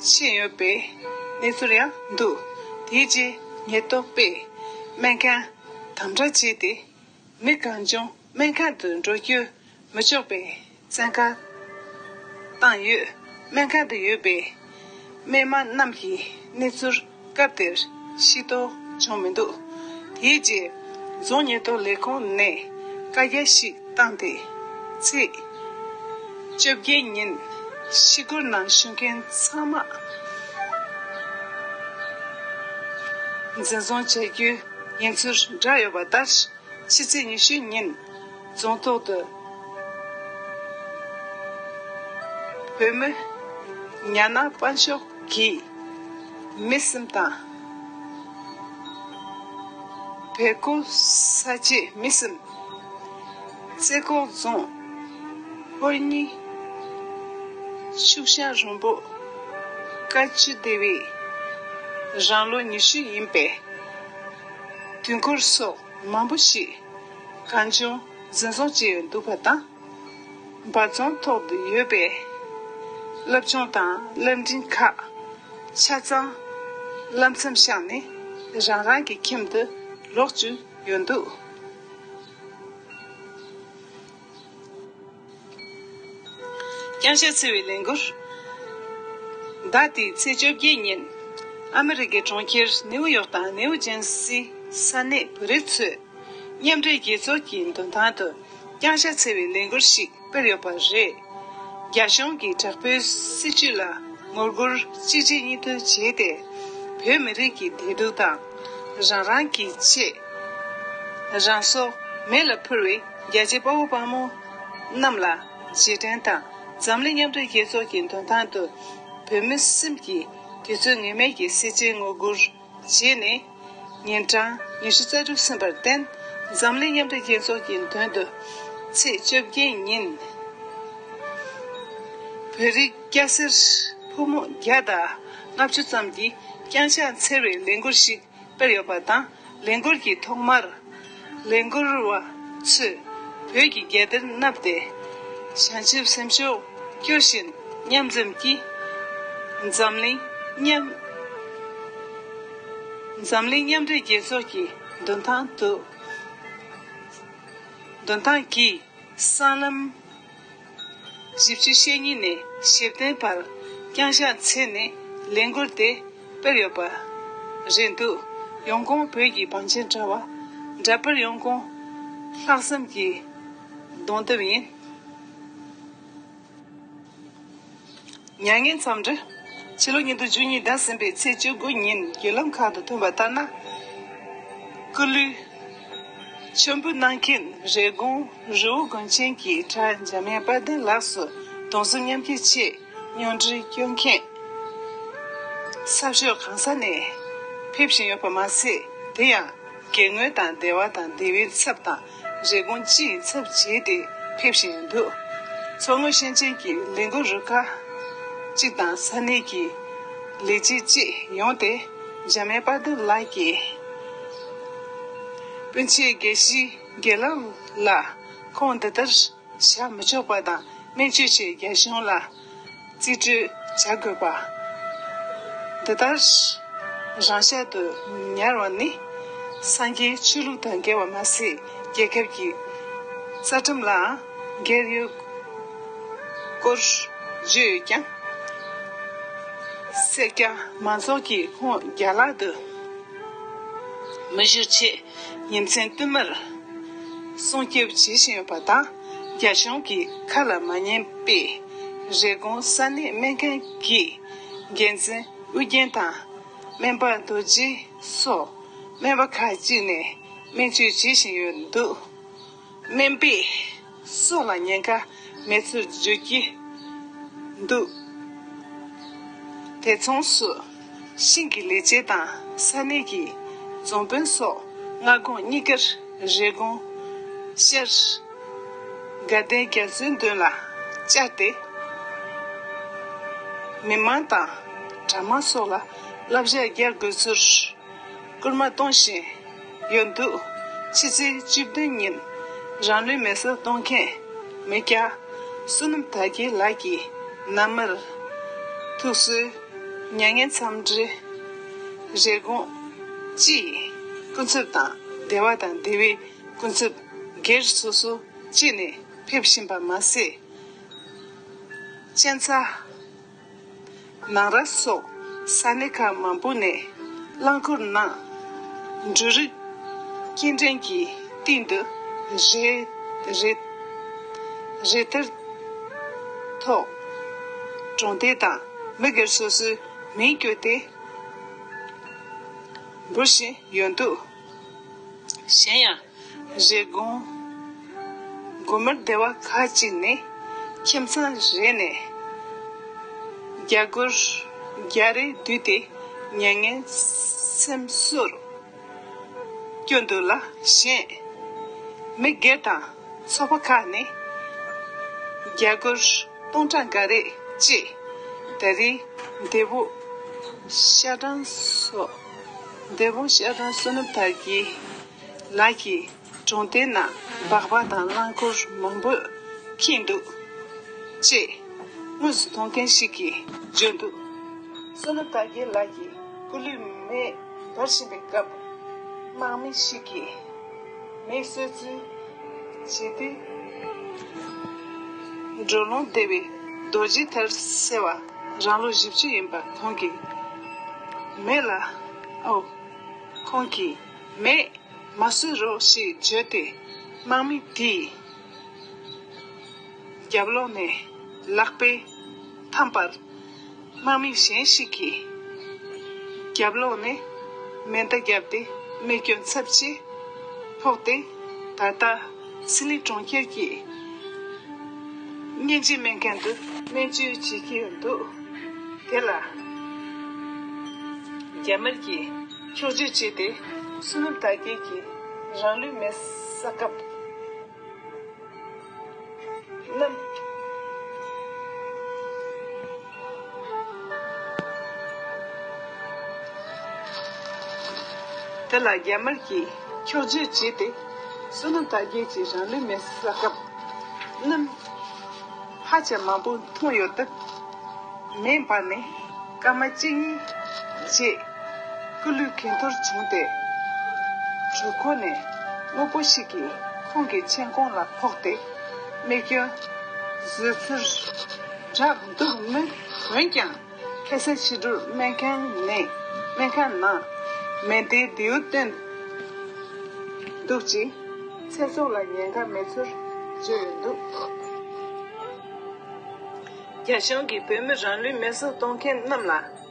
ཕྱིན་ཡོད་པའི་གནས་ཚུལ་ཡང་འདུག་དེའི་རྗེས་ཉེན་རྟོག་པས་སྨན་ཁང་དམ་དྲག་བྱས་ཏེ། མི་གང་བྱུང་སྨན་ཁང་དུ་འགྲོ་རྒྱུ་མི་ཆོག་པའི་བཙན་བཀའ་བཏང་ཡོད། སྨན་ཁང་དུ་ཡོད་པའི་སྨན་མ་རྣམས་ཀྱི་གནས་ཚུལ་སྐབས་དེར་ཤེས་རྟོགས་བྱུང་མི་འདུག་དེའི་རྗེས་རྫོང་ཉེན་རྟོག་ལས་ཁུངས་ནས་བཀའ་རྒྱ་ཞིག་བཏང་སྟེ། ཚེས་བཅོ་བརྒྱད་ཉིན་ཤི་སྒོར་ནང་བཞུགས་མཁན་ཚང་མ་འཛིན་བཟུང་བྱ་རྒྱུ་ཡིན་ཚུལ་བསྒྲགས་ཡོད་པ་ལྟར། ཕྱི་ཚེས་ཉི་ཤུ་ཉིན་རྫོང་ཐོག་ཏུ་བོད་མི་ཉ་ནག་དཔའ་ཤོག་གིས་མི་གསུམ་དང་། བལ་ཀོ་ས་ཆའི་མི་གསུམ། རྩེ་ཁོག་རྫོང་ཧོར་གཉིས་ཤུག་ཤང་རོང་པོ་བཀའ་བཅུ་སྡེ་བའི་རང་ལོ་ཉི་ཤུ་ཡིན་པའི་དུས་འཁོར་སོགས་མང་པོ་ཞིག་གང་བྱུང་འཛིན་བཟུང་བྱས་ཡོད་འདུག་པ་དང་། འབའ་རྫོང་ཐོག་ཏུ་ཡོད་པའི་སློབ་ཆུང་དང་སློབ་འབྲིང་ཁག་ཆ་ཚང་ལམ་སེང་བཞག་ནས་རང་རང་གི་ཁྱིམ་དུ་ལོག་བཅུག་ཡོད་འདུག་རྐྱང་ཕྱག་འཚོལ་བའི་ལས་འགུལ། ཟླ་འདིའི་ཚེས་བཅོ་བརྒྱད་ཉིན། ཨ་མི་རི་ཀའི་གྲོང་ཁྱེར་ནེའུ་ཡོག་དང་ནེའུ་ཇར་སིའི་ས་གནས་བོད་རིགས་ཚོས་མཉམ་འབྲེལ་རྒྱལ་ཚོགས་ཀྱི་མདུན་ཐང་དུ་རྐྱང་ཕྱག་འཚོལ་བའི་ལས་འགུལ་ཞིག་སྤེལ་ཡོད་པ་རེད། རྒྱ་གཞུང་གིས་དྲག་པོའི་སྲིད་བྱུས་ལ་ངོ་རྒོལ་གཅིག་རྗེས་གཉིས་མཐུད་བྱས་ཏེ། བོད་མི་རིགས་ཀྱི་བདེ་སྡུག་དང་། རང་རང་གི་ཆེད་རང་སྲོག་མེ་ལ་ཕུལ་བའི་རྒྱལ་གཅེས་དཔའ་བོ་དཔའ་མོ་རྣམས་ལ་རྗེས་དྲན་དང་། འཛམ་གླིང་མཉམ་འབྲེལ་རྒྱལ་ཚོགས་ཀྱི་མདུན་ཐང་དུ་བོད་མི་གསུམ་གྱིས་དུས་ཚོད་ངེས་མེད་ཀྱི་སེམས་ཅན་ངོ་རྒོལ་བྱས་ནས། ཉིན་གྲངས་ཉི་ཤུ་རྩ་དྲུག་ཟིན་པར་བརྟེན། འཛམ་གླིང་མཉམ་འབྲེལ་རྒྱལ་ཚོགས་ཀྱི་མདུན་དུ་ཚེས་བཅོ་བརྒྱད་ཉིན། བོད་རིགས་སྐྱ་སེར་ཕོ་མོ་བརྒྱ་དང་ལྔ་བཅུ་ཙམ་གྱིས་རྐྱང་ཕྱག་འཚལ་བའི་ལས་འགུལ་ཞིག་སྤེལ་ཡོད་པ་དང་། ལས་འགུལ་གྱི་ཐོག་མར་ལས་འགུལ་བ་ཚོས་བོད་ཀྱི་རྒྱལ་དར་བསྣམས་ཏེ། བྱང་ཆུབ་སེམས་མཆོག་སྐྱོར་བཞིན་མཉམ་འཛོམས་ཀྱིས་འཛམ་གླིང་མཉམ་འཛམ་གླིང་མཉམ་འབྲེལ་རྒྱལ་ཚོགས་ཀྱི་མདུན་ཐང་དུ། མདུན་ཐང་གི་སྲང་ལམ་བཞི་བཅུ་ཞེ་གཉིས་ནས་ཞེ་བདུན་བར་རྐྱང་ཕྱག་འཚལ་ནས་ལས་འགུལ་དེ་སྤེལ་ཡོད་པ་རེད་འདུག་ཡོང་ཁུངས་བོད་ཀྱི་བང་ཆེན་དྲ་བ། འདྲ་པར་ཡོང་ཁུངས་ལྷག་བསམ་གྱི་གདོང་དེབ་ཡིན། མྱ་ངན་འཚམས་འདྲི། ཕྱི་ལོ་ཉིས་སྟོང་བཅུ་གཉིས་ཟླ་གསུམ་པའི་ཚེས་བཅུ་དགུ་ཉིན་བརྒྱུད་ལམ་ཁག་ཏུ་ཐོན་པ་ལྟར་ན། སྐུ་ལུས་མཆོད་འབུལ་གནང་མཁན་རེབ་གོང་རི་བོ་དགོན་ཆེན་གྱི་གྲྭ་འཇམ་དབྱངས་དཔལ་ལྡན་ལགས་སུ་གདུང་སེམས་མཉམ་སྐྱེད་ཆེད་སྙུན་གྲོས་སྐྱོན་མཁན། ས་ཕྱོགས་གང་ས་ནས་ཕེབས་བཞིན་ཡོད་པ་མ་ཟད། དེ་ཡང་དགེ་བསྔོ་དང་བདེ་བ་དང་བདེ་བའི་ཚབ་དང་རེབ་གོང་སྤྱི་ཡི་ཚབ་བྱས་ཏེ་ཕེབས་བཞིན་ཡོད་འདུག་མཚོ་སྔོན་ཞིང་ཆེན་གྱི་ལས་འགུལ་རུ་ཁག་གཅིག་དང་ས་གནས་ཀྱི་ལས་བྱེད་བཅས་ཡོང་སྟེ། འཇམ་དབྱངས་དཔལ་ལྡན་ལགས་ཀྱིས་སྤུན་མཆེད་དགེ་བཤེས་དགེ་ལགས་ལ་ཁོང་འདི་ལྟར་བཞག་མི་ཆོག་པ་དང་། སྨན་བཅོས་ཆེད་རྒྱ་གཞུང་ལ་རྩིས་སྤྲོད་བྱ་དགོས་པ། འདི་ལྟར་རང་ཤག་ཏུ་ཉར་བ་ནི་སངས་རྒྱས་ཆོས་ལུགས་དང་འགལ་བ་མ་ཟད། རྒྱལ་ཁབ་ཀྱི་རྩ་ཁྲིམས་ལའང་འགལ་ཡོད། སྐོར་བརྗོད་ཡོད་ཀྱང་། སེར་སྐྱ་མང་ཚོགས་ཀྱིས་ཁོང་རྒྱ་ལག་ཏུ་མི་བཞུར་ཆེད་ཉིན་མཚན་བསྟུད་མར་སྲུང་སྐྱོབ་བྱེད་བཞིན་ཡོད་པ་དང་། རྒྱ་གཞུང་གིས་ཁ་ལ་མ་ཉན་པའི་རེབ་གོང་ས་གནས་སྨན་ཁང་གི་འགན་འཛིན་ཨུ་རྒྱན་དང་སྨན་པ་རྡོ་རྗེ་སོགས་སྨན་པ་ཁག་ཅིག་ནས་སྨན་བཅོས་བྱེད་བཞིན་ཡོད་འདུག་སྨན་པས་སྲོག་ལ་ཉེན་ཁ་མེད་ཚུལ་བརྗོད་ཀྱི་འདུག་དེ་མཚུངས་སུ་ཤིང་གི་ལས་བྱེད་དང་ས་གནས་ཀྱི་རྫོང་དཔོན་སོགས་སྔ་དགོང་གཉིས་ཀར་རེབ་གོང་ཤར་དགའ་ལྡན་རྒྱ་མཚོའི་མདུན་ལ་བཅར་ཏེ། མི་མང་དང་གྲྭ་མང་སོགས་ལ་བསླབ་བྱ་རྒྱག་དགོས་ཚུལ་སྐུལ་མ་གཏོང་བཞིན་ཡོད་འདུག་ཕྱི་ཚེས་བཅུ་བདུན་ཉིན་རང་ལུས་མེར་སྲེག་གཏོང་མཁན་མི་སྐྱ་བསོད་ནམས་དར་རྒྱས་ལགས་ཀྱི་མནའ་མར་ཐུགས་གསོའི་མྱ་ངན་འཚམས་འདྲི་རེབ་གོང་སྤྱི་ཡི་སྐུ་ཚབ་དང་སྡེ་བ་དང་སྡེ་བའི་སྐུ་ཚབ་སྒེར་སོ་སོ་བཅས་ནས་ཕེབས་བཞིན་པ་མ་ཟད། གཅན་ཚ། ནང་ར་སོགས་ས་གནས་ཁག་མང་པོ་ནས་རླངས་འཁོར་ནང་འབྲུ་རིགས་སྐྱེལ་འདྲེན་གྱི་སྟེང་དུ་རེ་རེ་རེ་ལྟར་ཐོག་གྲོང་སྡེ་དང་མི་སྒེར་སོ་སོའི་མིང་བཀོད་དེ་འབུལ་བཞིན་ཡོད་འདུག་གཞན་ཡང་། རེབ་གོང་དགོན་པར་སྡེ་བ་ཁག་ཅིག་ནས་ཁྱིམ་ཚང་རེ་ནས་རྒྱ་སྒོར་བརྒྱ་རེ་བསྡུས་ཏེ་མྱ་ངན་སེམས་གསོར་སྐྱོན་འདུག་ལ། གཞན་མི་སྒེར་དང་ཚོགས་པ་ཁག་ནས་རྒྱ་སྒོར་སྟོང་ཕྲག་འགའ་རེ་བཅས་ད་རེས་འདས་པོ་ཤ་སྦྲང་སོགས་འདས་པོ་ཤ་སྦྲང་བསོད་ནམས་དར་རྒྱས་ལགས་ཀྱི་གྲོང་སྡེའི་ནང་སྦག་སྦག་དང་རླངས་འཁོར་མང་པོས་ཁེངས་འདུག་ཅེས་དངོས་སུ་མཐོང་མཁན་ཞིག་གིས་བརྗོད་འདུག་བསོད་ནམས་དར་རྒྱས་ལགས་ཀྱིས་སྐུ་ལུས་མེ་འབར་བཞིན་པའི་སྐབས། དམག་མི་ཞིག་གིས་མེ་གསོད་ཚུལ་བྱས་ཏེ། འགྲོ་ལོང་སྡེ་བའི་རྡོ་རྗེ་ཐར་ཟེར་བ་རང་ལོ་བཞི་བཅུ་ཡིན་པ་ཁོང་གིས་མེ་ལ་ཨོ། ཁོང་གིས་མེ་མ་གསོད་རོགས་ཞེས་བརྗོད་དེ་དམག་མི་དེས་རྒྱབ་ལོགས་ནས་ལག་པས་འཐམས་པར། དམག་མི་གཞན་ཞིག་གིས་རྒྱབ་ལོགས་ནས་མེ་མདའ་བརྒྱབ་སྟེ་རྨས་སྐྱོན་ཚབས་ཆེ་ཕོག་སྟེ། ད་ལྟ་སི་ལི་གྲོང་ཁྱེར་གྱི་སྙིང་རྗེ་སྨན་ཁང་དུ་སྨན་བཅོས་བྱེད་ཀྱི་ཡོད་འདུག་དེ་ལ་རྒྱ་དམར་གྱིས་འཁྱོག་བརྗོད་བྱས་ཏེ། བསོད་ནམས་དར་རྒྱས་ཀྱིས་རང་ལུས་མེར་བསྲེགས་སྐབས། རྣམས། དེ་ལ་རྒྱ་དམར་གྱིས་འཁྱོག་བརྗོད་བྱས་ཏེ། བསོད་ནམས་དར་རྒྱས་ཀྱིས་རང་ལུས་མེར་བསྲེགས་སྐབས། རྣམས་ཧ་ཅང་མང་པོ་འཐུང་ཡོད་སྟབས། མེ་འབར་ནས་སྐར་མ་གཅིག་གཉིས་རྗེས་སྐུ་ལུས་གྱེན་འཐོར་བྱུང་སྟེ། གྲོད་ཁོག་ནས་དངོས་པོ་ཞིག་གིས་ཁོང་གི་མཆན་ཁུང་ལ་ཕོག་སྟེ་རྨས་སྐྱོན་བཟོས་ཚུལ་བསྒྲགས་འདུག་མོད། འོན་ཀྱང་ཁ་སང་ཕྱི་དྲོར་སྨན་ཁང་ནས་སྨན་ཁང་ནང་མེ་མདའི་མདེའུ་བཏོན་འདུག་ཅིང་ཚེ་སྲོག་ལ་ཉེན་ཁ་མེད་ཚུལ་བརྗོད་ཡོད་འདུག་རྒྱ་གཞུང་གིས་བོད་མི་རང་ལུས་མེར་སྲེག་གཏོང་མཁན་རྣམས་ལ།